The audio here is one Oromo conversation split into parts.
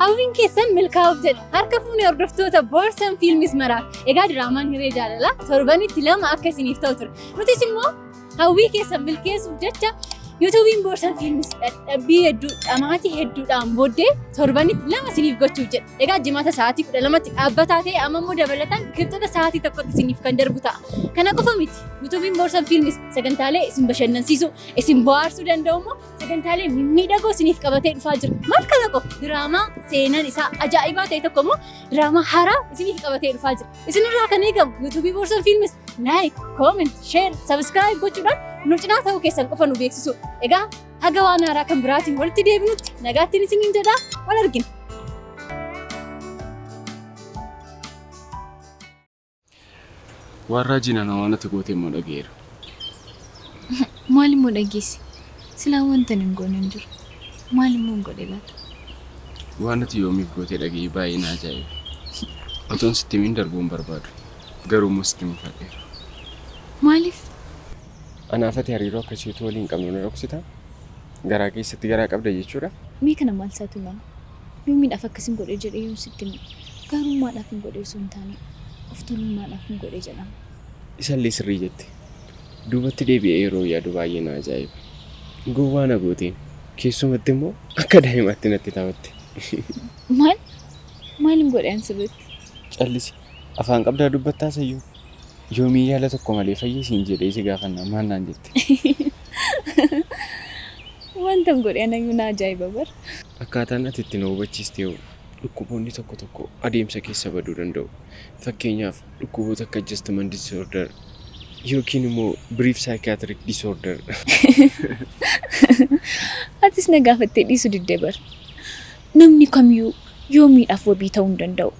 Hawwiin keessan milkaa'uuf jedha. Harka fuunee hordoftoota Boorsan Fiilmis maraaf. Egaa diraamaan Hiree Jaalalaa torbanitti lama akka isiniif ta'u ture. Nutis immoo hawwii keessan milkeessuuf jecha Yuutuubiin Boorsan Fiilmis dadhabbii hedduu dhamaatii hedduudhaan booddee torbanitti lama isiniif gochuuf jedha. Egaa jimaata sa'aatii 12tti dhaabbataa ta'e amma immoo dabalataan kibxata sa'aatii 1tti isiniif kan darbu ta'a. Kana qofa miti. Yuutuubiin Boorsan Fiilmis sagantaalee isin bashannansiisuu, isin bohaarsuu danda'u immoo sagantaalee mimmiidhagoo isiniif qabatee dhufaa jira. Maal kana qofa diraamaa seenaan isaa ajaa'ibaa ta'e tokko immoo diraamaa haaraa isiniif qabatee dhufaa jira. Isinirraa kan eegamu yuutuubii Boorsan Fiilmis like, comment, share, subscribe gochuudhaan nu cinaa ta'uu keessan qofa nu beeksisu. Egaa haga waan haaraa kan biraatiin walitti deebinutti nagaattiin isiniin jedhaa wal argina. Waan raajii nana waan ati goote immoo dhaga'eera. Maal immoo dhageesse? Silaa wantan hin goone hin jiru. Maal immoo hin godhe laata? Waan ati yoomiif goote dhaga'ee baay'ee na ajaa'ibe. Otoon sitti himin darbuu hin barbaadu. Garuu immoo sitti mufadheera. Maaliif? Anaaf ati hariiroo akkasii utuu walii hin qabnu na dhoksitaa? Garaa keessatti garaa qabda jechuudha? Mee kana maal isaatu himama? Yoomiidhaaf akkasin godhe jedhee yoon sitti hime gaarummaadhaafin godhe osoo hin taane of tuulummaadhaafin godhe jedhama. Isallee sirrii jette. Duubatti deebi'ee yeroo yaadu baay'ee na ajaa'iba. Gowwaa na gooteem. Keessumatti immoo akka daa'imaatti natti taphatte. Maal? Maalin godhe an sirriitti? Callisi. Afaan qabdaa dubbattaa sayyoo? Yoomii yaala tokko malee fayyi siin jedhee si gaafannaan maal naan jette? Wantan godhe anayyuu na ajaa'iba bar. Akkaataan ati itti na hubachiiste hoo? Dhukkuboonni tokko tokko adeemsa keessa baduu danda'u. Fakkeenyaaf dhukkuboota akka adjustment disorder yookiin immoo brief psychiatric disorder. Atis na gaafattee dhiisu didde bar. Namni kamiyyuu yoomiidhaaf wabii ta'uu hin danda'u.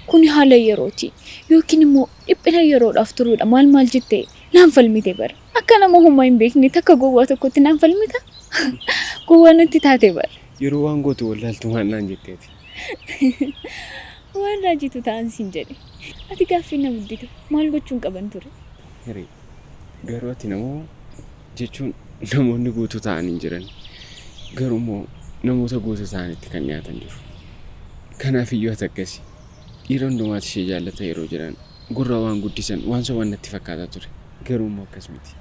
Kuni haala yerooti yookiin immoo dhiphina yeroodhaaf turuudha maal maal jettee naan falmite bar. Akka nama homaa hin beekne takka gowwaa tokkotti naan falmita? Gowwaa natti taate bar. Yeroo waan gootu wallaaltu maal naan jette ati? Waan raajiitu ta'an siin jedhe. Ati gaaffii na muddite. Maal gochuun qaban ture? Hiree, Garuu ati nama jechuun namoonni guutuu ta'an hin jiran. Garuu immoo namoota guutuu ta'anitti kan dhiyaatan jiru. Kanaaf iyyuu ati akkasi. Dhiira hundumaatu ishee jaallata yeroo jedhan gurra waan guddisan waan soban natti fakkaataa ture. Garuu immoo akkas miti.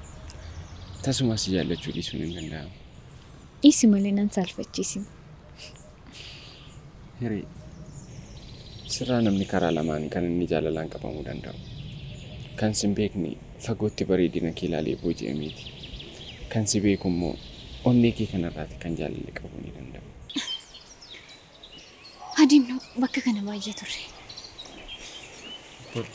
Tasumaa si jaallachuu dhiisuun hin danda'amu. Dhiisi malee nan saalfachiisin. Hiree, Sirraa namni karaa lamaani kan inni jaalalaan qabamuu danda'u. Kan sin beekne fagootti bareedina kee ilaalee booji'ameeti. Kan si beeku immoo onnee kee kanarraati kan jaalalli qabuu ni danda'u. Haa deemnu bakka kana baay'ee turre. Tole.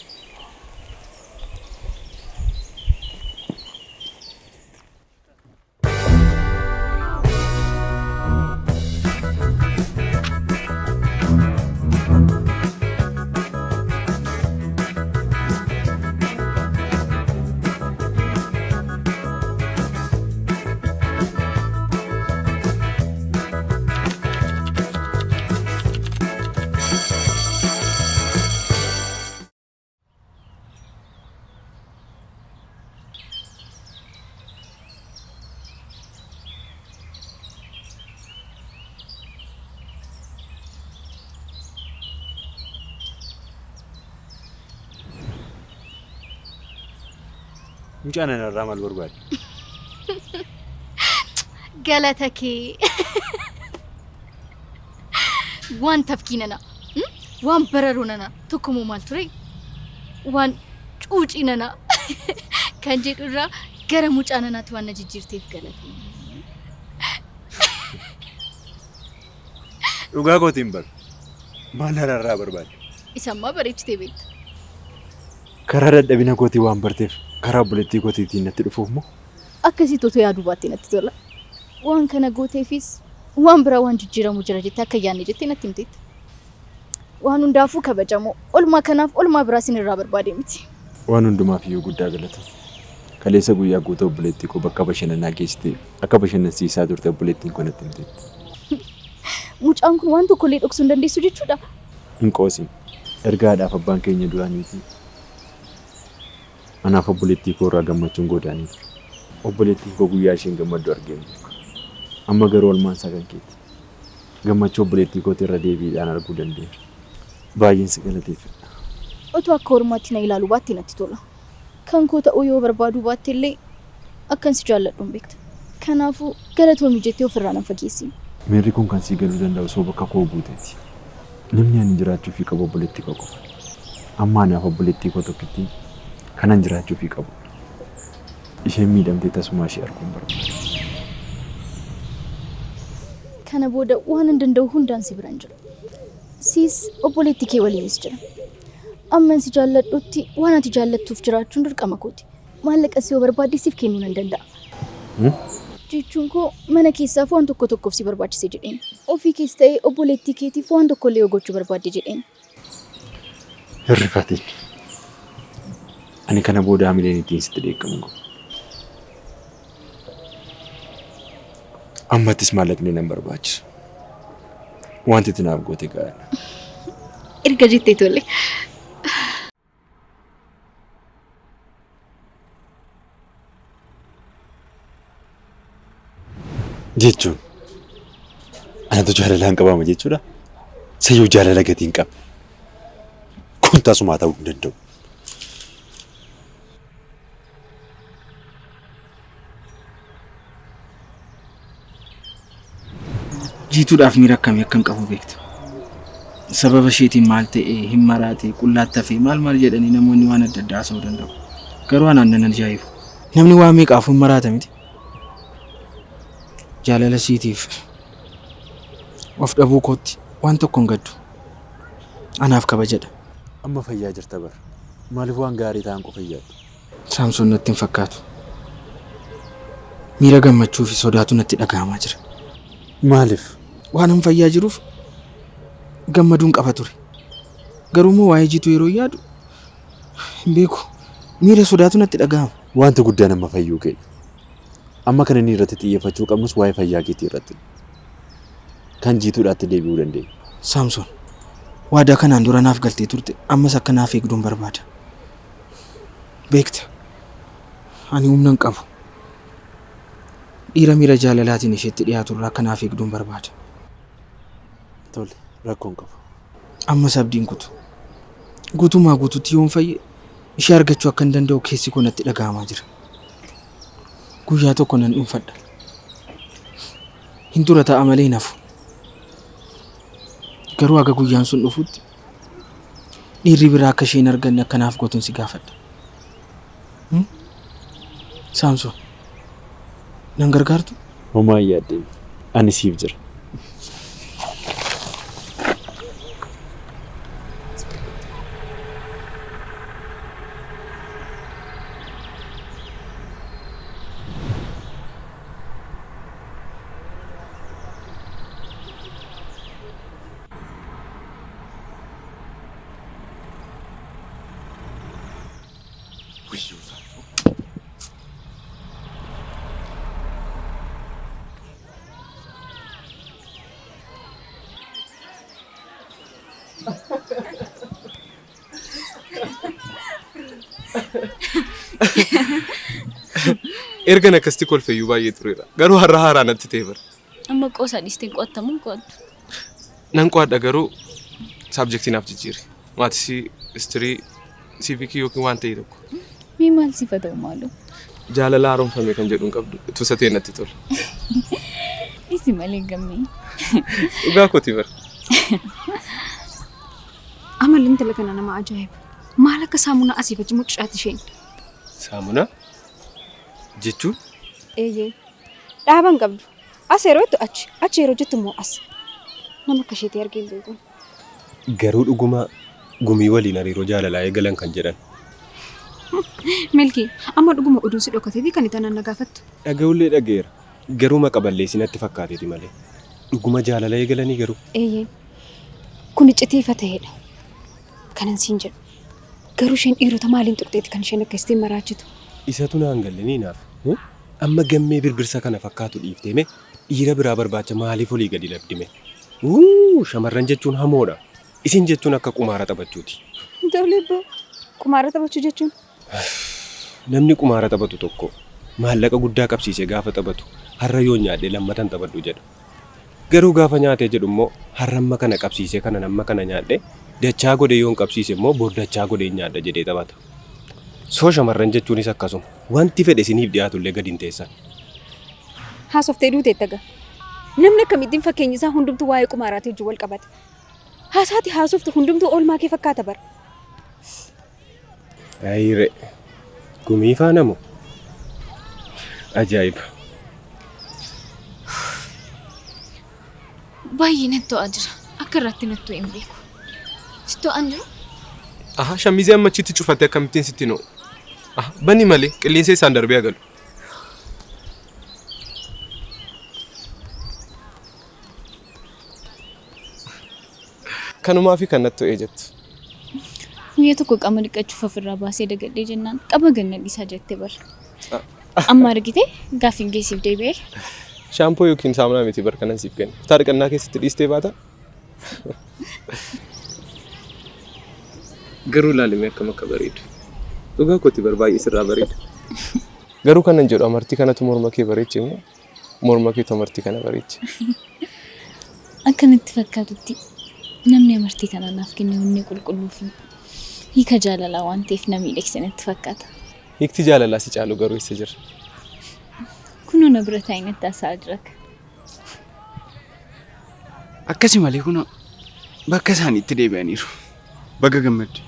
Mucaan anarraa maal barbaade? Galata kee. Waan tafkii nana. Waan bararoo nana. Tokkomoo maal ture? Waan cuucii nana. Kan jedhu irraa gara mucaa nanaatti waan na jijjiirteef galatoomi. Dhugaa kootiin bar. Maal anarraa barbaadde? Isa ammaa bareechitee beekta. Karaa dadhabina kootii waan barteef karaa obboleettii kootiitiin natti dhufuuf moo? Akkasitti otoo yaaduu baattee natti tola. Waan kana gooteefis waan biraa waan jijjiiramu jira jettee akka hin yaadne jettee natti himteetta. Waan hundaafuu kabajamoo olmaa kanaaf olmaa biraa sin irraa barbaadee miti. Waan hundumaaf iyyuu guddaa galatoomi. Kaleessa guyyaa guutuu obboleettii koo bakka bashannanaa geessitee akka bashannansiisaa turte obboleettiin koo natti himteetti. Mucaan kun waan tokkollee dhoksuu hin dandeessu jechuudhaa? Hin qoosin. Erga haadhaaf abbaan keenya du'aniitii anaaf obboleettii koo irraa gammachuun godaanee ture. Obboleettiin koo guyyaa isheen gammaddu argee hin beeku. Amma garuu olmaan isaa kan keeti. Gammachuu obboleettii kootii irra deebiidhaan arguu danda'eera. Baay'een si galateeffadha. Otoo akka ormaatti na ilaaluu baatte natti tola. Kan koo ta'uu yoo barbaaduu baatte illee akkan si jaalladhu hin beekta. Kanaafuu galatoomi jettee ofirraa nan fageessin. Miirri kun kan sii galuu danda'u osoo bakka koo buuteeti. Namni ani jiraachuufii qabu obboleettii koo qofa. Amma anaaf obboleettii koo tokkittiin kanan jiraachuufii qabu. Isheen miidhamtee tasumaa ishee arguu hin barbaadu. Kana booda waanan danda'u hundaan si biran jira. Siis obboleettii kee waliinis jira. Amman si jaalladhutti waan ati jaallattuuf jiraachuun dirqama kooti. Maallaqas yoo barbaadde siif kennuu nan danda'a. Jechuun koo mana keessaaf waan tokko tokkoof si barbaachise jedheen. Ofii kees ta'ee obboleettii keetiif waan tokkollee yoo gochuu barbaadde jedheen. Hin rifatin. Ani kana booda hamileen ittiin sitti dheekkamu hin qabu. Ammattis maallaqni nan barbaachisu. Wanti ati naaf goote gahaadha. Erga jettee tole. Jechuun anatu jaalalaan qabama jechuudha. Sayyuu jaalala gatii hin qabne. Kun tasumaa ta'uu hin danda'u. Jiituudhaaf miira akkamii akkan qabu beekta. Sababa isheetiin maal ta'e, hin maraate, qullaatti hafe, maal maal jedhanii namoonni waan adda addaa haasa'uu danda'u. Garuu anaan nan ajaa'ibu. Namni waan meeqaafuu hin maraata miti. Jaalala isiitiif of dhabuu kootti waan tokko hin gaddu. Anaaf kabajadha. Amma fayyaa jirta bar. Maaliif waan gaarii ta'an qofa hin yaaddu? Saamsoon natti hin fakkaatu. Miira gammachuu fi sodaatu natti dhaga'amaa jira. Maaliif? Waanan fayyaa jiruuf gammaduun qaba ture. Garuu immoo waa'ee Jiituu yeroo yaadu hin beeku. Miira sodaatu natti dhaga'ama. Wanti guddaan amma fayyuu keedha. Amma kan inni irratti xiyyeeffachuu qabnus waa'ee fayyaa keetii irratti. Kan Jiituudhaatti deebi'uu dandeenya. Saamsoon, waadaa kanaan dura naaf galtee turte ammas akka naaf eegdun barbaada. Beekta, ani humna hin qabu. Dhiira miira jaalalaatiin isheetti dhiyaatu irraa akka naaf eegdun barbaada. Tole, rakkoo hin qabu. Ammas abdii hin kutu. Guutummaa guutuutti yoon fayye ishee argachuu akkan danda'u keessi koo natti dhaga'amaa jira. Guyyaa tokko nan dhuunfadha. Hin tura ta'a malee hin hafu. Garuu haga guyyaan sun dhufutti dhiirri biraa akka ishee hin arganne akka naaf gootun si gaafadha. Hmm? Saamsoon, nan gargaartu? Homaa hin yaadda'in. Ani siif jira. Ergan akkasitti kolfeeyyuu baay'ee tureera. Garuu har'a haaraa natti ta'e bara. Amma qoosaa dhiistee hin qo'attamu hin qo'attu. Nan qo'adha garuu saabjektii naaf jijjiiri. Maatisii, istirii, siivikii yookiin waan ta'e tokko. Mee maal siif haa ta'u maaloo? Jaalala haaromfame kan jedhu hin qabdu. Utuu isa ta'e natti tola. Dhiisi malee gammee. Dhugaa kooti bara. Amalli intala kana nama ajaa'iba. Maal akka saamunaa asiif achi mucucaatti isheen. Saamunaa jechuun? Eeyyee. Dhaaba hin qabdu. As yeroo jettu achi, achi yeroo jettu immoo as. Nama akka isheetii argee hin beeku. Garuu dhuguma gumii waliin hariiroo jaalalaa eegalan kan jedhan. Milkii, amma dhuguma oduun si dhokateetii kan itti anaan na gaafattu? Dhaga'ullee dhaga'eera. Garuu maqa balleessii natti fakkaateeti malee. Dhuguma jaalala eegalanii garuu? Eeyyee. Kun iccitii ifa ta'eedha. Kanan siin jedhu. Garuu isheen dhiirota maaliin tuqxeeti kan isheen akkasitti maraachitu? Isatu naan galle ni naaf. Amma gammee birbirsa kana fakkaatu dhiiftee mee dhiira biraa barbaacha maaliif olii gadi labdime? Wuu shamarran jechuun hamoodha. Isin jechuun akka qumaara taphachuuti. Tole abboo. Qumaara taphachuu jechuun? Namni qumaara taphatu tokko maallaqa guddaa qabsiisee gaafa taphatu har'a yoon nyaadhe lammata hin taphadhu jedha. Garuu gaafa nyaatee jedhu immoo har'a amma kana qabsiisee kanan amma kana nyaadhe dachaa godhee yoon qabsiise immoo bor dachaa godheen nyaadha jedhee taphata. So shamarran jechuunis akkasuma. Wanti fedhe isiniif dhiyaatu illee gadi hin teessan. Haasoftee duuteetta gaa. Namni akkamittiin fakkeenyi isaa hundumtuu waa'ee qumaaraatii wajjin wal qabata. Haasaati haasoftu hundumtuu oolmaa kee fakkaata bara. Ayire. Gumii faana moo? Ajaa'iba. Baay'ee natti to'aa jira. Akka irratti natti to'e hin beeku. Sitti to'aan jiru? Aha, shamizii amma achitti cufattee akkamittiin sitti hin ho'u? Aha, bani malee qilleensa isaan darbee agalu. Kanumaafi kan natti to'ee jettu. Guyyaa tokko qaama dhiqachuuf ofirraa baasee dagadhee jennaan qaba gad na dhiisaa jette bar. Amma argite gaaffiin kee siif deebi'ee. Shaampoo yookiin saamunaa miti bar kanan siif kenne. Kutaa dhiqannaa keessatti dhiistee baata. Garuu ilaalime akkam akka bareedu. Dhugaa kooti bar baay'ee sirraa bareeda. Garuu kanan jedhu amartii kanatu morma kee bareeche moo morma keetu amartii kana bareeche? Akka natti fakkaatutti namni amartii kana naaf kenne onnee qulqulluu fi hiika jaalalaa waan ta'eef na miidhagse natti fakkaata. Hiikti jaalalaa si caalu garuu eessa jira? Kunoo na bira taa'ee natti haasa'aa jira. Akkasi malee kunoo bakka isaaniitti deebi'aniiru. Baga gammadde.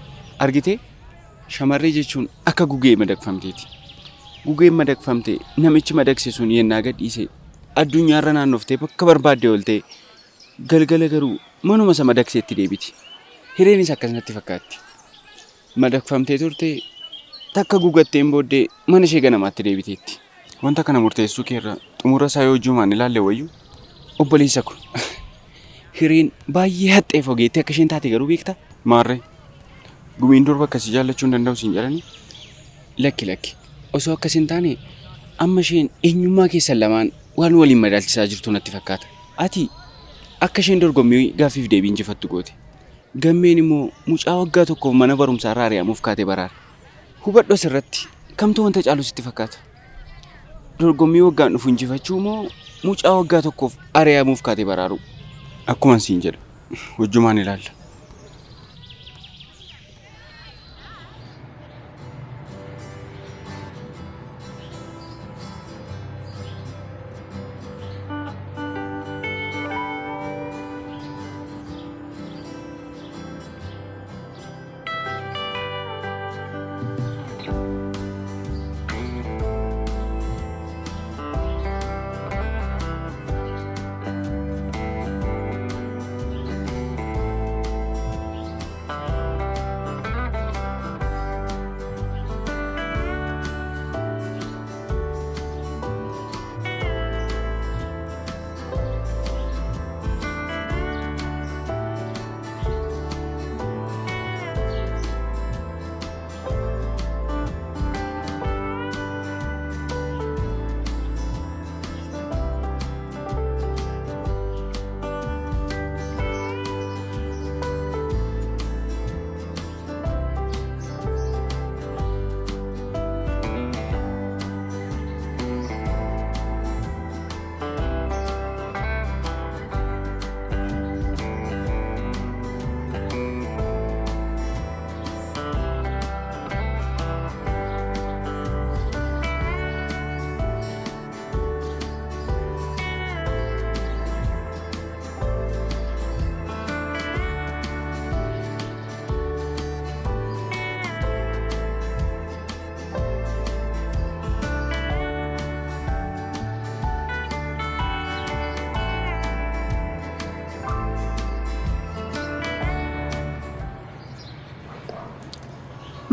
Argitee shamarree jechuun akka gugee madaqfamteeti. Gugeen madaqfamte namichi madaqse sun yennaa gadhiise addunyaarra naannoftee bakka barbaadde ooltee galgala garuu manuma isa madaqseetti deebiti. Hireenis akkas natti fakkaatti. Madaqfamtee turte takka gugatteen booddee mana ishee ganamaatti deebiteetti. Wanta kana murteessuu keerra xumura isaa yoo ijjumaan ilaalle wayyu obboleessa ko. Hireen baay'ee haxxeef ogeettii akka isheen taate garuu beektaa? Maarree gumiin durba akkasii jaallachuu hin danda'u siin jedhanii? Lakki lakki osoo akkas hin taane amma isheen eenyummaa keessan lamaan waan waliin madaalchisaa jirtu natti fakkaata. Ati akka isheen dorgommii gaaffiif deebii injifattu goote. Gammeen immoo mucaa waggaa tokkoof mana barumsaa irraa ari'amuuf kaate baraare. Hubadhu asirratti kamtu wanta caalu sitti fakkaata? Dorgommii waggaan dhufu injifachuu moo mucaa waggaa tokkoof ari'amuuf kaate baraaruu? Akkuman siin jedhe wajjumaan ilaalla.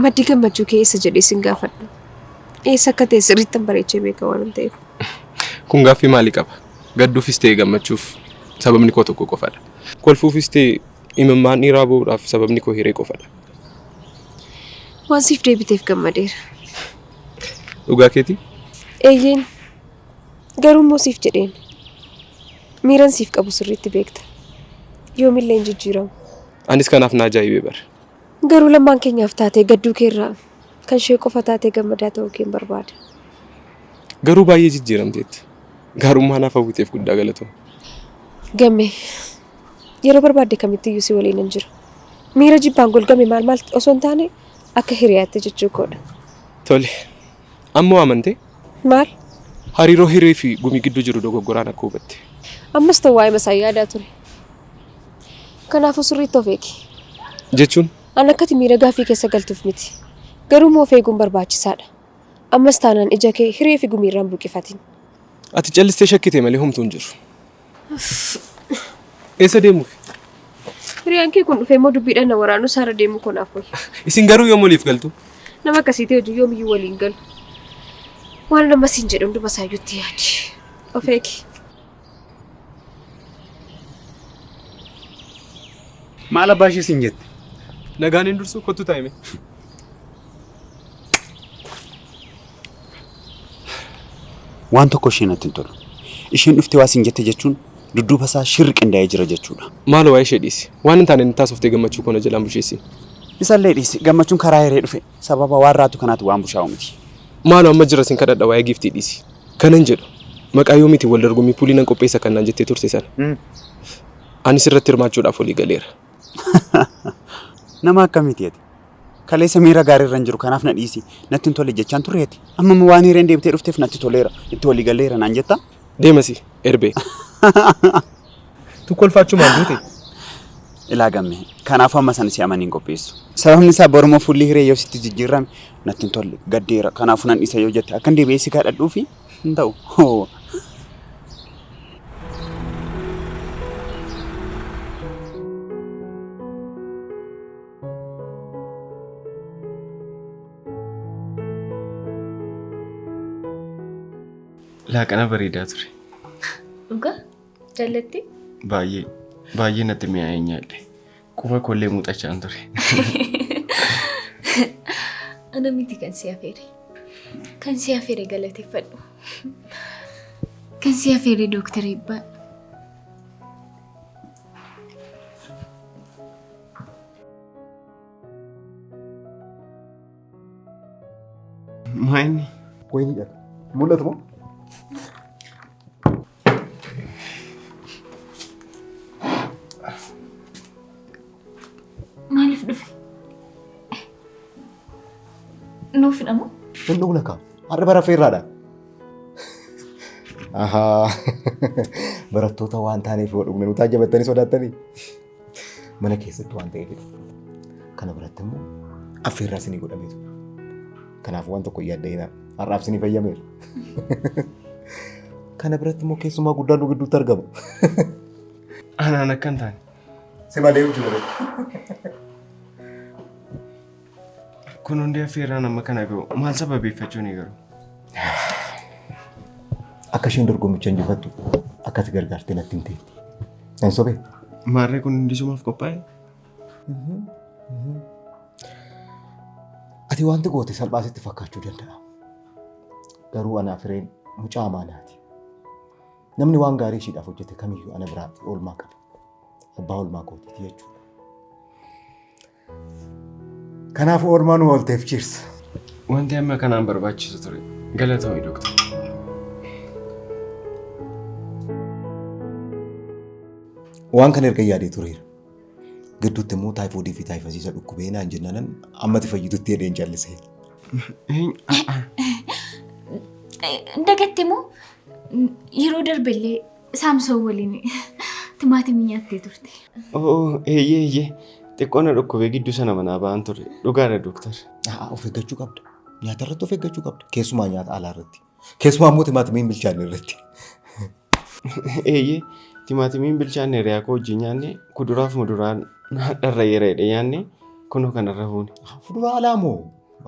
Maddi gammachuu kee eessa jedhee sin gaafadhu. Eessa akka ta'e sirriittan bareechee beeka waanan ta'eef. Kun gaaffii maalii qaba? Gadduufis ta'e gammachuuf sababni koo tokko qofadha. Kolfuufis ta'e imimmaan dhiiraa boo'uudhaaf sababni koo hiree qofadha. Waan siif deebiteef gammadeera. Dhugaa keetii? Eeyyeen. Garuu immoo siif jedheen. Miiran siif qabu sirriitti beekta. Yoomillee hin jijjiiramu. Anis kanaaf na ajaa'ibee bar. Garuu lammaan keenyaaf taatee gadduu keerraa kan ishee qofa taatee gammadaa ta'uu keen barbaada. Garuu baay'ee jijjiiramteetta. Gaarummaa naaf hawwiteef guddaa galatoomi. Gammee yeroo barbaadde kamittiyyuu si waliinan jira. Miira jibbaan golgame maal maal osoo hin taane akka hiriyaatti jechuu koodha. Tole. Ammoo amantee? Maal? Hariiroo Hiree fi Gumii gidduu jiru dogoggoraan akka hubatte. Ammas ta'u waa'ee masaa yaadaa ture. Kanaafuu sirriitti of eegi. Jechuun? An akkati miira gaaffii keessa galtuuf miti. Garuu immoo of eeguun barbaachisaadha. Ammas taanaan ija kee Hiree fi Gumii irraa hin buqqifatin. Ati callistee shakkite malee homtuu hin jiru. Eessa deemuufi? Hiriyaan kee kun dhufee immoo dubbiidhaan na waraanuu isaarra deemuu koo naaf wayya. Isin garuu yoom waliif galtu? Nama akkasiitii wajjin yoomiyyuu walii hin galu. Waanan amma siin jedhe hunduma isaayyuu itti yaadi. Of eegi. Maal abbaa ishee siin jette? Nagaan hin dursu kottu taa'ime. Waan tokko ishee natti hin tolu. Isheen dhuftee waa siin jette jechuun dudduuba isaa shirri qindaa'ee jira jechuudha. Maaloo waa'ee ishee dhiisi. Waan hin taane natti haasoftee gammachuu koo na jalaan busheessin. Isallee dhiisi. Gammachuun karaa hiree dhufe sababa waan raatu kanaati waan bushaa'u miti. Maaloo amma jira sin kadhadha waa'ee giiftii dhiisi. Kanan jedhu maqaa yoomiitiin wal dorgommii puulii nan qopheessa kan naan jettee turte sana. Anis irratti hirmaachuudhaaf walii galeera. Nama akkamiiti ati? Kaleessa miira gaarii irra hin jiru kanaaf na dhiisi natti hin tolle jechaan turre ati. Amma immoo waan hireen deebitee dhufteef natti toleera itti walii galleera naan jettaa? Deemasi erbee. Tu kolfaachumaan duute. Ilaa Gammee, kanaafuu amma sana si amanii hin qopheessu. Sababni isaa boruma fuulli hiree yoo sitti jijjiirame natti hin tolle gaddeera kanaafuu nan dhiisa yoo jette akkan deebi'ee si kadhadhuufi hin ta'u. Laaqana bareedaa ture. Dhugaa? Jaallattee? Baay'ee baay'ee natti mi'aayee nyaadhe. Quba koollee muuxachaan ture. Ana miti kan si afeere. Kan si afeere galateeffadhu. Kan si afeere Dooktar Eebbaa. Maa inni? Wayiniidha. Mul'atu moo? Maaliif dhufe? Nuuf hidhamu? Hin dhugna kaa. Har'a bara feerraadha. Ahaa. Barattoota waan taaneef yoo dhugne nu taajjabattanii sodaattanii. Mana keessatti waan ta'eefidha. Kana biratti immoo affeerraa isinii godhameetu. Kanaaf waan tokko hin yaadda'inaa. Har'aaf isinii fayyameera. Kana biratti immoo keessumaa guddaan nu gidduutti argama. Anaan akka hin taane. Si malee hin jiru. Kun hundi affeerraan amma kana ga'u maal sababeeffachuuni garuu? Akka isheen dorgommicha injifattu akka ati gargaarte natti himteetti. Nan sobee? Maarree kun hundi sumaaf qophaa'e? Ati wanti goote salphaa sitti fakkaachuu danda'a. Garuu anaaf hireen mucaa amaanaati. Namni waan gaarii ishiidhaaf hojjete kamiyyuu ana biraa oolmaa qaba. Abbaa oolmaa kootiiti jechuudha. Kanaaf oolmaa nu oolteef cheers. Wanti amma kanaan barbaachisu ture. Galatoomi Dooktar. Waan kana erga yaadee tureera. Gidduutti immoo taayifoodii fi taayifasii isa dhukkubee naan jennaanan ammati fayyitutti jedheen callisee. Dagatte moo yeroo darbellee Saamsoon waliin timaatimii nyaattee turte. Oo eeyyee eeyyee xiqqoo na dhukkubee gidduu sana manaa ba'an ture dhugaadha dooktar. Of eeggachuu qabda. Nyaata irratti of eeggachuu qabda. Keessumaa nyaata alaa irratti. Keessumaa immoo timaatimii hin bilchaanne irratti. Eeyyee timaatimii hin bilchaanne hiriyaa koo wajjin nyaanne kuduraaf muduraan dharra'eera jedhee nyaanne kunoo kanarra fuune. Fuduraa alaa moo?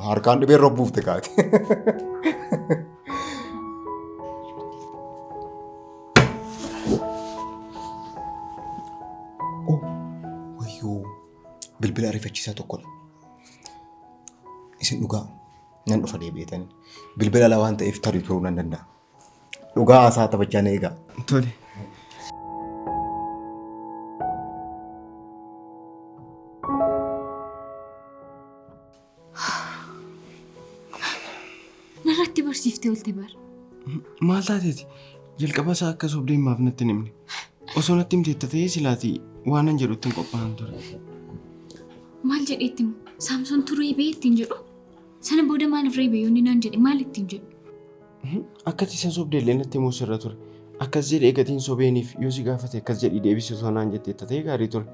Harkaan dhibee irra buufte kaate. Oh, wayyoo bilbila ariifachiisaa tokkodha. Isin dhugaa nan dhufa deebi'eetan bilbila ala waan ta'eef tarii turuu nan danda'a. Dhugaa haasaa taphachaa na eegaa. Tole. Narratti barsiiftee oolte bar. Maal taateeti? Jalqaba isaa akka sobdee maaf natti hin himne? Osoo natti himteetta ta'ee silaatii waan an jedhutti hin qophaa'an ture. Maal jedhee itti himu? Saamsoon turee bee ittiin jedhu? Sana booda maaliif reebe yoo inni naan jedhe maal ittiin jedhu? Akka ati isa sobde illee natti himuu sirra ture. Akkas jedhee gatiin sobeeniif yoo si gaafate akkas jedhii deebisi osoo naan jetteetta ta'ee gaarii ture.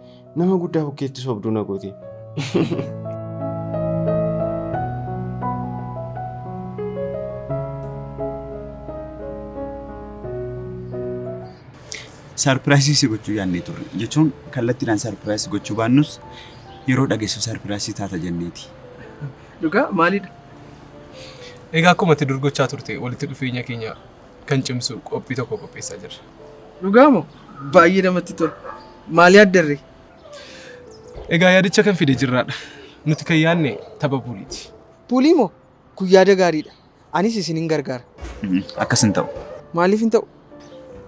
Nama guddaa bukkeetti sobduu na goote. Sarpiraayisii si gochuu yaadnee turre. Jechuun kallattiidhaan sarpiraayisii gochuu baannus yeroo dhageessu sarpiraayisii taata jenneeti. Dhugaa maalidha? Egaa akkuma ati dur gochaa turte walitti dhufeenya keenya kan cimsu qophii tokko qopheessaa jirra. Dhugaa moo? Baay'ee namatti tola. Maal yaaddarre? Egaa yaadicha kan fide Jirraadha. Nuti kan yaadne tapha puuliiti. Puulii moo? Kun yaada gaariidha. Anis isinin gargaara. Akkas hin ta'u. Maaliif hin ta'u?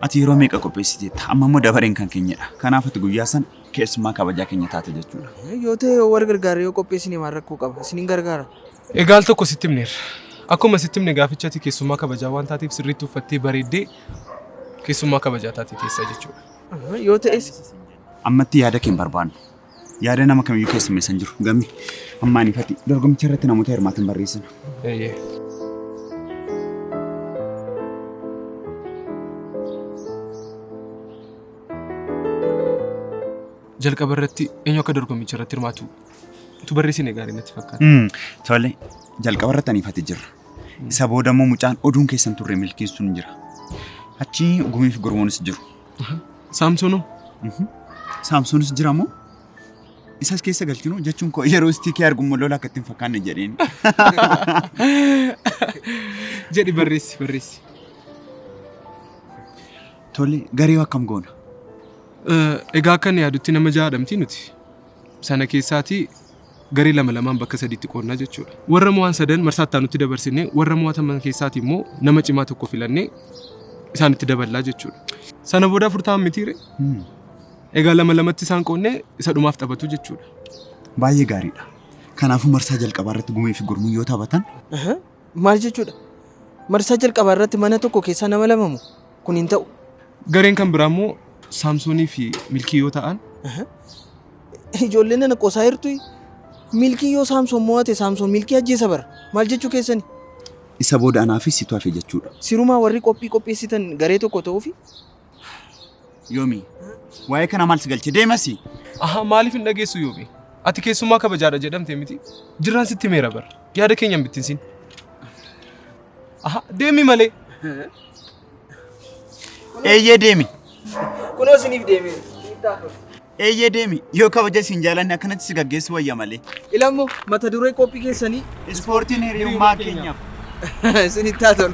Ati yeroo meeqa qopheessiteetta? Amma immoo dabareen kan keenyadha. Kanaaf ati guyyaa sana keessummaa kabajaa keenya taate jechuudha. Yoo ta'e yoo wal gargaarre yoo qopheessine maal rakkoo qaba? Isinin gargaara. Egaa al tokko sitti himneerra. Akkuma sitti himne gaaficha ati keessummaa kabajaa waan taateef sirriitti uffattee bareeddee keessummaa kabajaa taatee teessa jechuudha. Yoo ta'es. Ammatti yaada kee hin barbaannu. Yaada nama kamiyyuu keessummeessa hin jiru. Gamme amma aniif ati dorgommicha irratti namoota hirmaatan barreessina. Eeyyee. Jalqaba irratti eenyu akka dorgommicha irratti hirmaatu utuu barreessine gaarii natti fakkaata. Tole, jalqaba irratti aniif ati jirra. Isa booda immoo mucaan oduun keessan turre milkeessuun jira. Achii Gumii fi Gurmuunis jiru. Saamsoonoo? Saamsoonis jira moo? Isas keessa galchinu jechuun koo yeroo istiikii argu immoo lola akka itti hin fakkaanne jedheen. Jedhi barreessi barreessi. Tole garee akkam goona? Egaa akka inni yaadutti nama ja'adha miti nuti. Sana keessaatii garee lama lamaan bakka sadiitti qoodna jechuudha. Warra mo'an sadan marsaa itti aanutti dabarsinee warra mo'ataman keessaatii immoo nama cimaa tokko filannee isaanitti daballaa jechuudha. Sana booda afur ta'an mitiiree? Egaa lama lamatti isaan qoodnee isa dhumaaf taphatu jechuudha. Baay'ee gaariidha. Kanaafuu marsaa jalqabaa irratti Gumii fi Gurmuun yoo taphatan. Maal jechuudha? Marsaa jalqabaa irratti mana tokko keessaa nama lama moo? Kun hin ta'u. Gareen kan biraa immoo Saamsoonii fi Milkii yoo ta'an. Ijoolleen nana qoosaa jirtuyi. Milkiin yoo Saamsoon mo'ate Saamsoon Milkii ajjeesa bara. Maal jechuu keessani? Isa booda anaa fi situ hafe jechuudha. Sirumaa warri qophii qopheessitan garee tokko ta'uufi? Yoomi, waa'ee kanaa maal si galche? Deemi asii! Ahaa maaliif hin dhageessu Yoomi? Ati keessummaa kabajaadha jedhamte miti? Jirraan sitti himeera bar. Yaada keenya hin bittinsin. Ahaa deemi malee. Eeyyee deemi. Kunoo isiniif deemeera. Eeyyee deemi. Yoo kabaja siin jaalanne akkanatti si gaggeessuu wayya malee. Ilammoo mata duree qophii keessanii. Ispoortiin hiriyummaa keenyaaf. Isinitti haa tolu.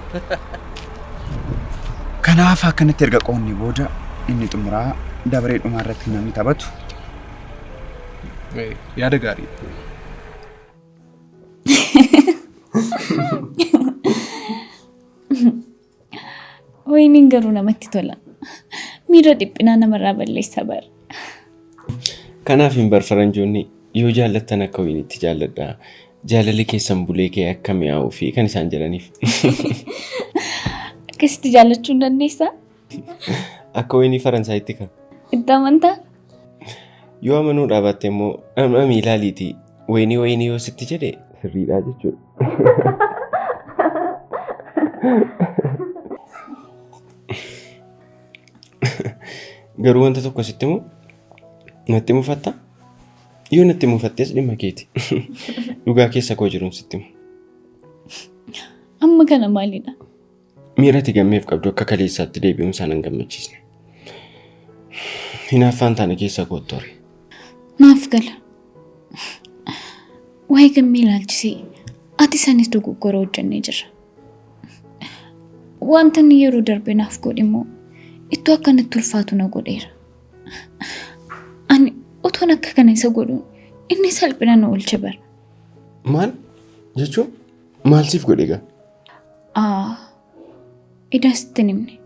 Kanaaf akkanatti erga qoodnee booda inni xumuraa dabaree dhumaa irratti namni taphatu. Yaada gaariidha. Wayiniin garuu namatti tola. Miira dhiphinaa namarraa balleessa bar. Kanaaf hin bar faranjoonni yoo jaallattan akka wayiniitti jaalladhaa. Jaalalli keessan bulee kee akka mi'aawuu fi kan isaan jedhaniif. Akkasitti jaallachuu hin dandeessaa? Akka wayinii Faransaayitti kan. Itti amantaa? Yoo amanuu dhaabatte immoo dhamdhamii ilaaliitii wayinii wayinii yoo sitti jedhe sirriidhaa jechuudha. Garuu wanta tokko sitti himu natti mufatta? Yoo natti mufattes dhimma keeti. Dhugaa keessa koo jiruun sitti hima. Amma kana maalidha? Miira ati gammeef qabdu akka kaleessaatti deebi'uun isaa nan gammachiisne. Hinaaffaan taane keessa kootti hore. Naaf gala. Waa'ee gammee ilaalchisee ati sanis dogoggora hojjennee jirra. Wanta inni yeroo darbe naaf godhe immoo ittoo akka natti ulfaatu na godheera. Ani otoon akka kana isa godhu inni salphina na oolche bara. Maal jechuun maal siif godhe egaa? Aa, edaa sitti hin himne.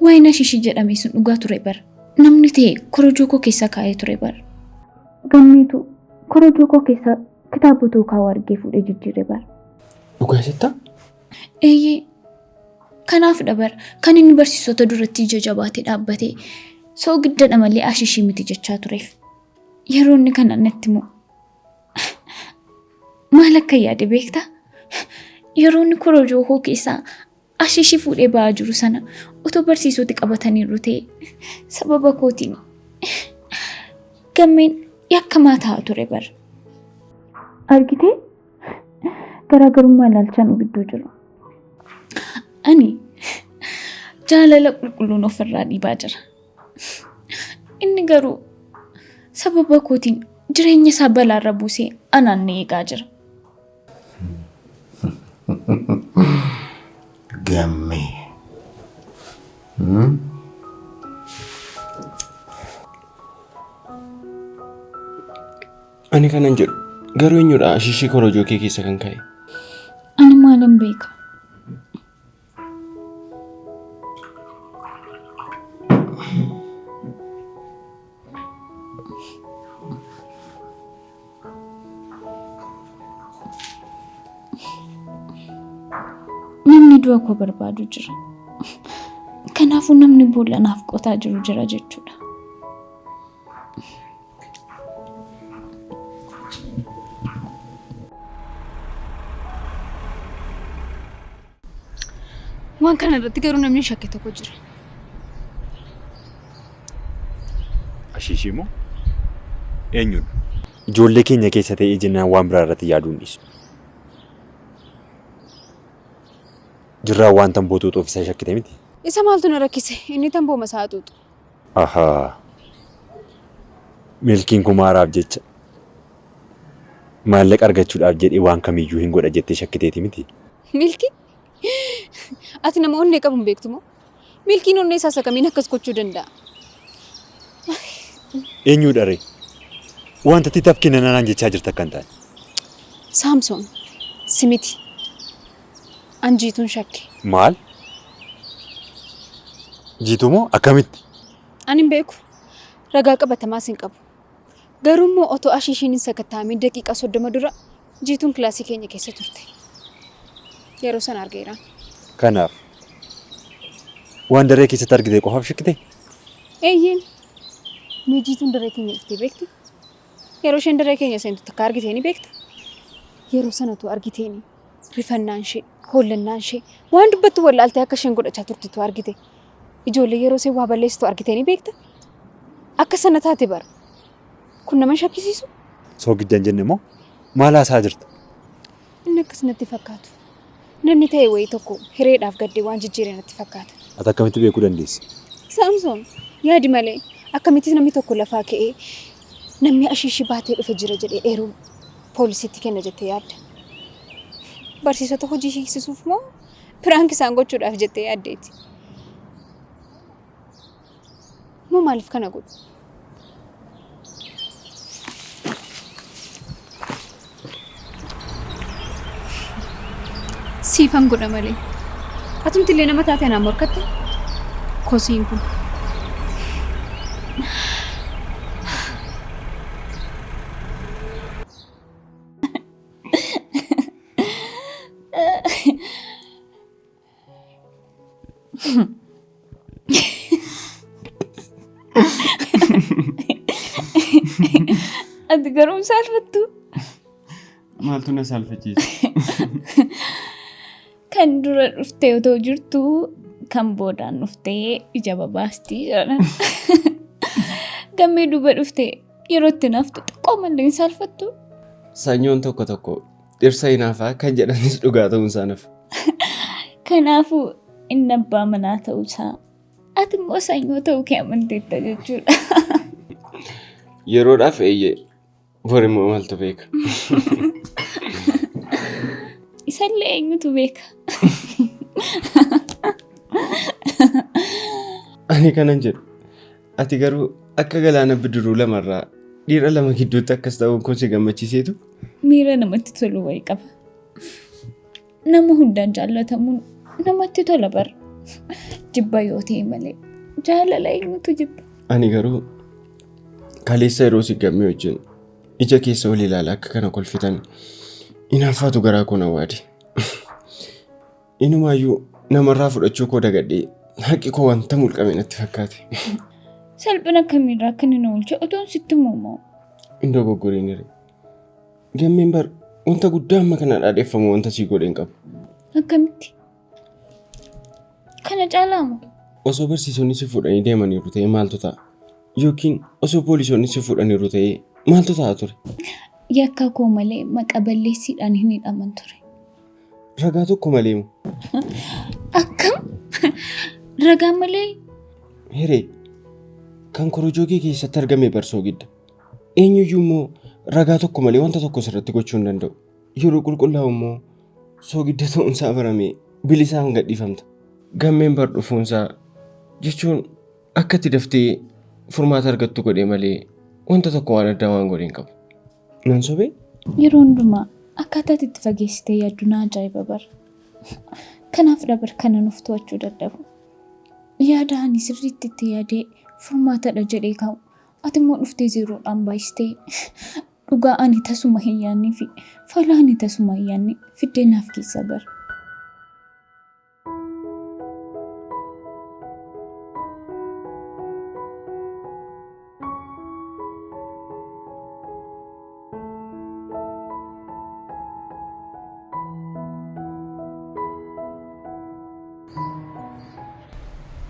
Waa'een ashiishii jedhame sun dhugaa ture bara. Namni ta'e korojoo koo keessa kaa'ee ture bara. Gammeetu korojoo koo keessa kitaaba utuu kaa'u argee fuudhee jijjiire bara. Dhugaa jettaa? Eeyyee. Kanaafidha bara kan inni barsiisota duratti ija jabaatee dhaabbatee soogidda malee ashishii miti jechaa tureef. Yeroo inni kana natti himu maal akka yaade beektaa? Yeroo inni korojoo koo keessaa ashishii fuudhee ba'aa jiru sana otoo barsiisoti qabataniiru ta'e sababa kootiin gammeen yakkamaa ta'a ture bara. Argitee? Garaagarummaa ilaalchaa nu gidduu jiru. Ani jaalala qulqulluun ofirraa dhiibaa jira. Inni garuu sababa kootiin jireenya isaa balaarra buusee anaan na eegaa jira. Gammee. Ani kanan jedhu garuu eenyudha ashishii korojoo kee keessa kan ka'e? Ani maalan beeka? Namni du'a koo barbaadu jira. Kanaafuu namni boolla naaf qotaa jiru jira jechuudha. Waan kana irratti garuu namni shakke tokko jira. Ashiishii moo? Eenyudha? Ijoollee keenya keessa ta'ee jennaan waan biraa irratti yaaduu hin dhiisu. Jirraan waan tamboo xuuxuuf isa shakkite miti. Isa maaltu na rakkise? Inni tamboo masaa xuuxu. Ahaa. Milkiin kumaaraaf jecha maallaqa argachuudhaaf jedhee waan kamiyyuu hin godha jettee shakkiteeti miti. Milkii? Ati nama onnee qabu hin beektu moo? Milkiin onnee isaa isa kamiin akkas gochuu danda'a? Eenyudha ree? Wanta titaaf kenna naan jechaa jirta akka hin taane. Saamsoon, si miti. An Jiituun shakke. Maal? Jiituu moo akkamitti? Ani hin beeku. Ragaa qabatamaas hin qabu. Garuu immoo otoo ashiishiin hin sakatta'amiin daqiiqaa 30 dura Jiituun kilaasii keenya keessa turte. Yeroo sana argeera. Kanaaf waan daree keessatti argite qofaaf shakkitee? Eeyyeen. Mee Jiituun daree keenya dhuftee beekti? Yeroo isheen daree keenya seentu takka argitee ni beekta? Yeroo sana utuu argiteeni rifannaan ishee, hollannaan ishee, waan dubbattu wallaaltee akka isheen godhachaa turte utuu argite. Ijoollee yeroo isheen waa balleessitu argitee ni beekta? Akka sana taate bara. Kun nama hin shakkisiisu? Soogidda hin jenne moo? Maal haasa'aa jirta? Inni akkas natti fakkaatu. Namni ta'e wayii tokko hireedhaaf gaddee waan jijjiire natti fakkaata. Ati akkamitti beekuu dandeesse? Saamsoon, yaadi malee akkamitti namni tokko lafaa ka'ee namni ashiishii baatee dhufe jira jedhee eeruu poolisiitti kenna jettee yaadda? Barsiisota hojii hiiksisuuf moo piraank isaan gochuudhaaf jettee yaaddeeti? Moo maaliif kana godhu? Siifan godha malee. Atumti illee nama taate anaan morkatta? Kosiin kun. Ati garuu hin saalfattu. Maaltu na saalfachiisa? Kan dura dhuftee otoo jirtu kan boodaan dhuftee ija babaasti jedhan. Gammee duuba dhuftee yeroo itti naftu xiqqoo mallee hin saalfattu. Sanyoon tokko tokko Dhirsa hinaafaa kan jedhanis dhugaa ta'uun isaa nafu. Kanaafuu inni abbaa manaa ta'uu isaa ati immoo sanyoo ta'uu kee amanteetta jechuudha. Yeroodhaaf eeyyee bor immoo maaltu beeka. Isallee eenyutu beeka? Ani kanan jedhu ati garuu akka galaana bidiruu lamarraa dhiira lama gidduutti akkas ta'uun kun si gammachiiseetu? Miira namatti tolu wayii qaba. Nama hundaan jaallatamuun namatti tola bara. Jibba yoo ta'e malee jaalala eenyutu jibba? Ani garuu kaleessa yeroo si gammee wajjin ija keessa ol ilaala akka kana kolfitan inaaffaatu garaa koo na waade. Inumaayyuu Namarraa fudhachuu koo dagadhee haqi koo wanta mulqame natti fakkaate. Salphina akkamiirraa akka inni na oolche otoon sitti himuumoo? Hin dogoggoriin hiree. Gammeen bar wanta guddaa amma kana dhaadheeffamu wanta sii godhe hin qabu. Akkamitti? Kana caalaa moo? Osoo barsiisonni si fuudhanii deemaniiru ta'ee maaltu ta'a? Yookiin osoo poolisoonni si fuudhaniiru ta'ee maaltu ta'a ture? Yakka koo malee maqa balleessiidhaan hin hidhaman ture. Ragaa tokko malee moo? Akkam? Ragaa malee? Hiree, kan korojoo kee keessatti argame bar soogidda. Eenyuyyuu immoo ragaa tokko malee wanta tokko sirratti gochuu hin danda'u. Yeroo qulqullaa'u immoo soogidda ta'uunsaa baramee bilisaan gadhiifamta. Gammeen bar dhufuunsaa jechuun akka itti daftee furmaata argattu godhee malee wanta tokko waan addaa waan godhe hin qabu. Nan sobee? Yeroo hundumaa akkaataa ati itti fageessitee yaaddu na ajaa'iba bar. Kanaafidha bar kanan of to'achuu dadhabu. Yaada ani sirriitti itti yaadee furmaatadha jedhee kaa'u ati immoo dhuftee zeeroodhaan baay'istee dhugaa ani tasuma hin yaadnee fi fala ani tasuma hin yaadne fiddee naaf keessa bar.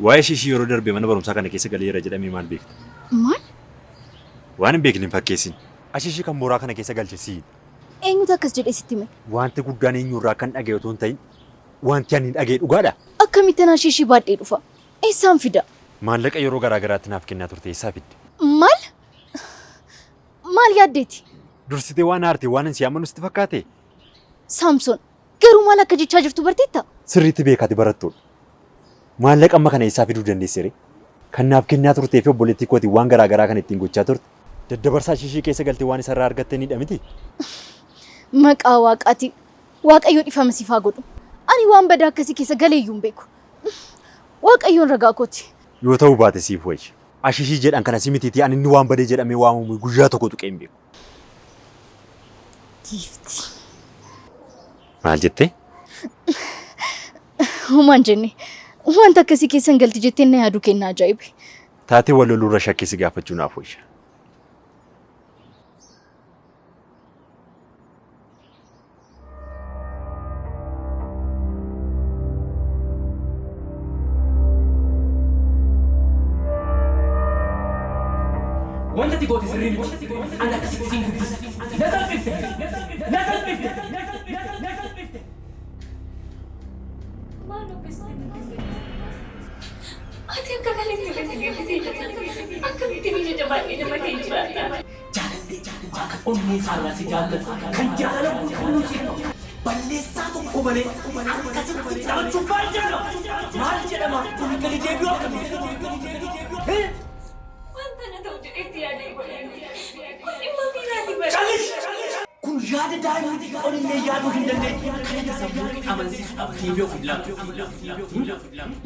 Waa'ee ishii yeroo darbe mana barumsaa kana keessa galeera jedhamee maal beekta? Maal? Waan hin beekne hin fakkeessin. Ashishii kan mooraa kana keessa galche si'i. Eenyutu akkas jedhee sitti hime? Wanti guddaan eenyurraa kan dhagaye otoo hin ta'in wanti ani dhagaye dhugaadha. Akkamittan ashiishii baadhee dhufa? Eessaan fida? Maallaqa yeroo garaa garaatti naaf kennaa turte eessaa fidde? Maal? Maal yaaddeeti? Dursitee waan aarte waan hin si amanu sitti fakkaate? Saamsoon, garuu maal akka jechaa jirtu barteetta? Sirriitti beekaati barattuudha. Maallaqa amma kana eessaa fiduu dandeesse ree? Kan naaf kennaa turtee fi obboleettii kootiin waan garaa garaa kan ittiin gochaa turte. Daddabarsaa ashishii keessa galtee waan isarraa argattenidha miti? Maqaa Waaqaatiin Waaqayyo dhifama siif haa godhu. Ani waan badaa akkasii keessa galeeyyuu hin beeku. Waaqayyoon ragaa kooti. Yoo ta'uu baate siif wayya. Ashishii jedhan kana si mitiitii ani inni waan badee jedhamee waamamu guyyaa tokko tuqee hin beeku. Giiftii. Maal jettee? Homaa hin jenne. Wanta akkasii keessa hin galti jettee na yaaduu kee na ajaa'ibe. Taatee wal loluurra shakkii si gaafachuu naaf wayya. Wanta ati goote sirrii miti. Ani akkasitti siin guddise. Na salphifte. Na salphifte. Na salphifte. Ati akka kanatti gadi deebitee jirta. Akkamitti ija jabaadhee nama kee jiraata? Jaalallee kan onnee isaarraa si jaallatu kan jaalala qulqulluu si balleessaa tokko malee akkasitti taphachuun maal jedhama? Maal jedhama? Kun gadi deebi'uu akkamii? Wanta na ta'u jedheetti yaadee godhe. Kun dhimma miiraati bara. Callis! Kun yaada daa'imni onnee yaaduu hin dandeenye. Kana sammuu kee amansiisuudhaaf deebii of hin laatu.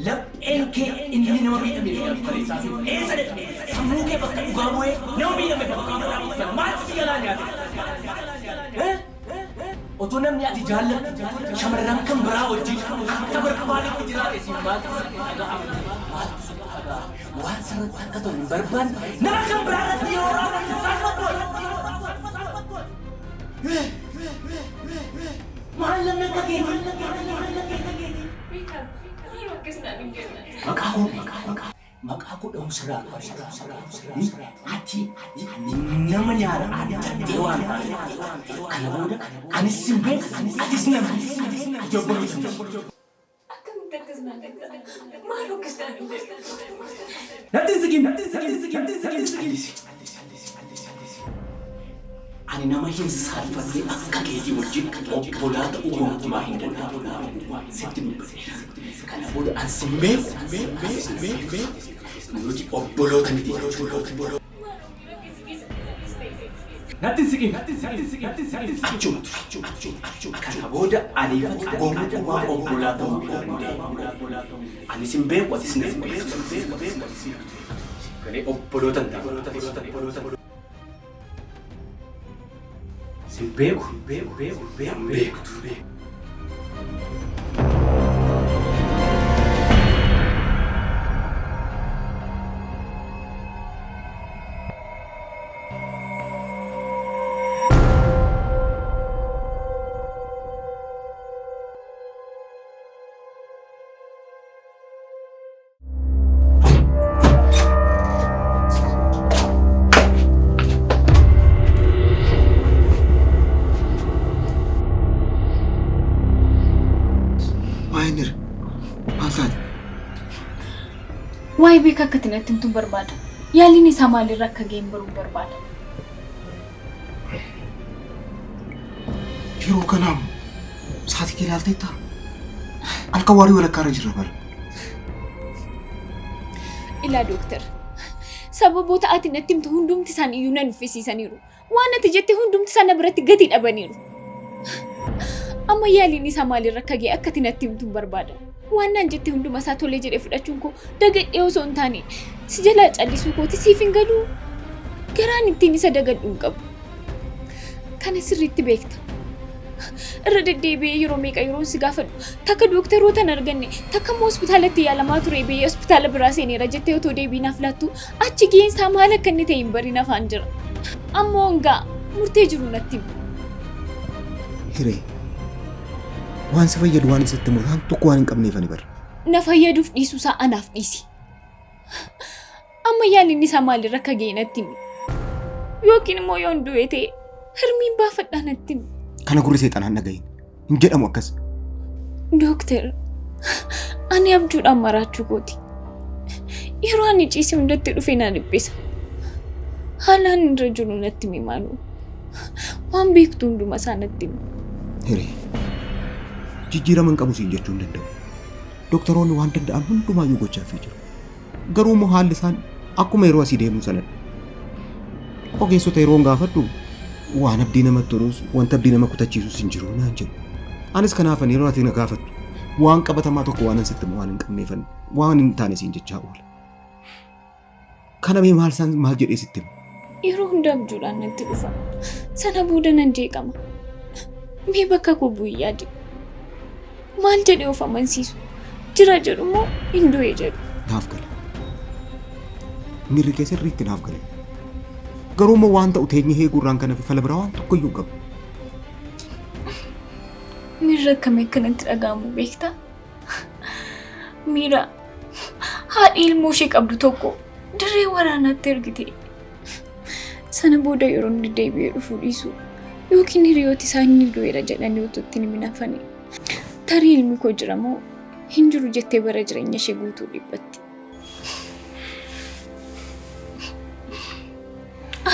Lapheen kee inni nama miidhame yaadu kaleessaa eessa dhaqe? Sammuu kee bakka dhugaa bu'ee nama miidhame bakka dhugaa sana maaltu si jalaa nyaate? Otoo namni ati jaallattu shamarran kan biraa wajjin akka barbaadetti jiraate siif maaltu sitti dhaga'ama? Maaltu sitti dhaga'ama? Waan sirratti akka ta'u hin barbaanne nama kan biraa irratti yeroo raawwatu saalfattu. Maal namni akka keetii? Maqaa koo maqaa koo dha'uun sirraa ati nama nyaara addattee waan taateef kana booda anis sin beeku atis nama ati obboleessa miti. Akkamitti akkas naan jetta? Maal akkas naan jetta? Natti hin siqin! Natti hin siqin! Natti hin siqin! Ani nama hin saalfanne akka keetii wajjin obbolaa ta'uu gonkumaa hin danda'u. Sitti dubbadheera. Kana booda an sin beeku. Nuti obboloota miti jechuudha. Natti hin siqin! Achuma turi. Kana booda aniif ati gonkumaa obbolaa ta'uu hin dandeenyu. Ani sin beeku atis na hin beektu. Galee obboloota hin taanu. Sin beeku, beeku, beeku, beektu. Waa'ee beekaa akka ati natti himtuun barbaada. Yaaliin isaa maalirra akka ga'e baruun barbaada. Yeroo kanaam sa'aatii kee ilaalteettaa? Halkan waarii walakkaa irra jirra bara. Ilaa dooktar, sababoota ati natti himtu hundumti isaanii iyyuu na nuffisiisaniiru. Waan ati jette hundumti isaa na biratti gatii dhabaniiru. Amma yaaliin isaa maalirra akka ga'e akka ati natti himtuun barbaada. Waan naan jette hunduma isaa tolee jedhee fudhachuun koo dagadhee osoo hin taane si jalaa callisuu kooti siif hin galuu. Garaan ittiin isa dagadhu hin qabu. Kana sirriitti beekta. Irra deddeebi'ee yeroo meeqa yeroon si gaafadhu takka dooktaroota hin arganne takka immoo hospitaalatti yaalamaa ture biyya hospitaala biraa seeneera jettee otoo deebii naaf laattu achi ga'een isaa maal akka inni ta'e hin barin afaan jira. Ammoo hangaa murtee jiru natti himi. Hiree waan si fayyadu waan isatti himu waan tokko waan hin qabneef ani bara. Na fayyaduuf dhiisuu isaa anaaf dhiisi. Amma yaaliin isaa maalirra akka ga'e natti himi. Yookiin immoo yoon du'e ta'e hirmiin baafadhaa natti himi. Kana gurri seexanaan dhagahin. Hin jedhamu akkas. Dooktar, ani abjuudhaan maraachuu kooti. Yeroo ani ciise hundatti dhufee na dhiphisa. Haalaan irra jiru natti himi maaloo. Waan beektu hunduma isaa natti himi. Hiree jijjiirama hin qabu siin jechuu hin danda'u. Dooktaroonni waan danda'an hundumaayyuu gochaafii jiru. Garuu immoo haalli isaan akkuma yeroo asii deemuu sanadha. Ogeessota yeroon gaafadhu waan abdii namatti tolus wanta abdii nama kutachiisus hin jiru naan jedhu. Anis kanaafan yeroo ati na gaafattu waan qabatamaa tokko waan sitti himu waan hin qabneefan waan hin taane siin jechaa oola. Kana mee maal isaan maal jedhee sitti himu? Yeroo hunda abjuudhaan natti dhufa. Sana booda nan jeeqama. Mee bakka koo bu'ii yaadi. Maal jedhee of amansiisu? Jira jedhu moo hin du'e jedhu? Naaf gala. Miirri kee sirriitti naaf gala. Garuu immoo waan ta'u teenyee eeguurraan kan hafe fala biraa waan tokko iyyuu hin qabu. Miirri akkamii akkanatti dhaga'amu beektaa? Miira haadhi ilmoo ishee qabdu tokko dirree waraanaatti ergite. Sana booda yeroo inni deebi'ee dhufuu dhiisu yookiin hiriyooti isaa inni du'eera jedhanii utuu itti hin hafani. Tarii ilmi koo jira moo hin jiru jettee bara jireenya ishee guutuu dhiphatti.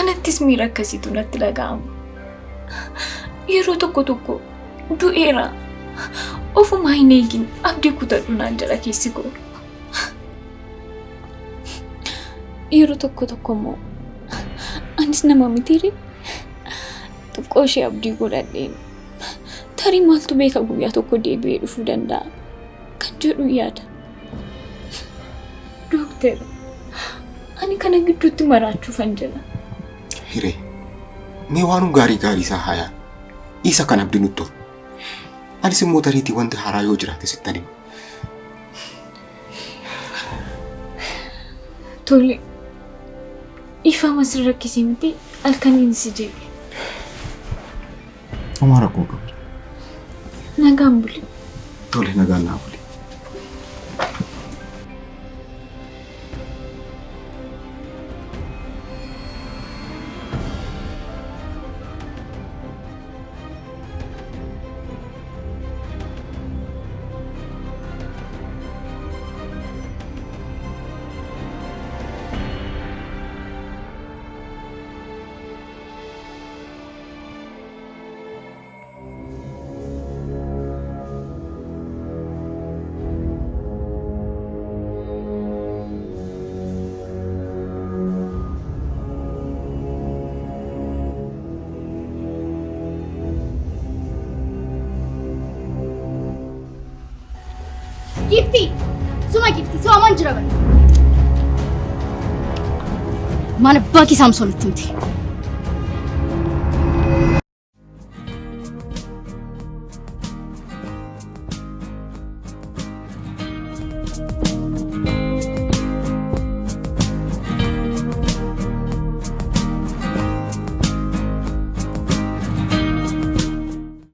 Anattis miira akkasiitu natti dhaga'ama. Yeroo tokko tokko du'eera. Ofumaa hin eegin abdii kutadhu naan jedha keessi koo. Yeroo tokko tokko immoo anis nama mitiiri xiqqoo ishee abdii godhadheen tarii maaltu beeka guyyaa tokko deebi'ee dhufuu danda'a kan jedhu yaada. Dooktar, ani kana gidduutti maraachuufan jira. Hiree mee waanum gaarii gaarii isaa haayaa isa kan abdii nutti tolu. Anis immoo tariitii wanti haaraa yoo jiraate sittan hima. Tole, ifama sin rakkisee miti halkaniin si jeeqe. Homaa rakkoo hin qabu. Nagaan buli. Tole nagaan naa buli. Gifti! Suma Gifti, si waamaan jira bara. Maal abbaa kee Saamsoon itti himte?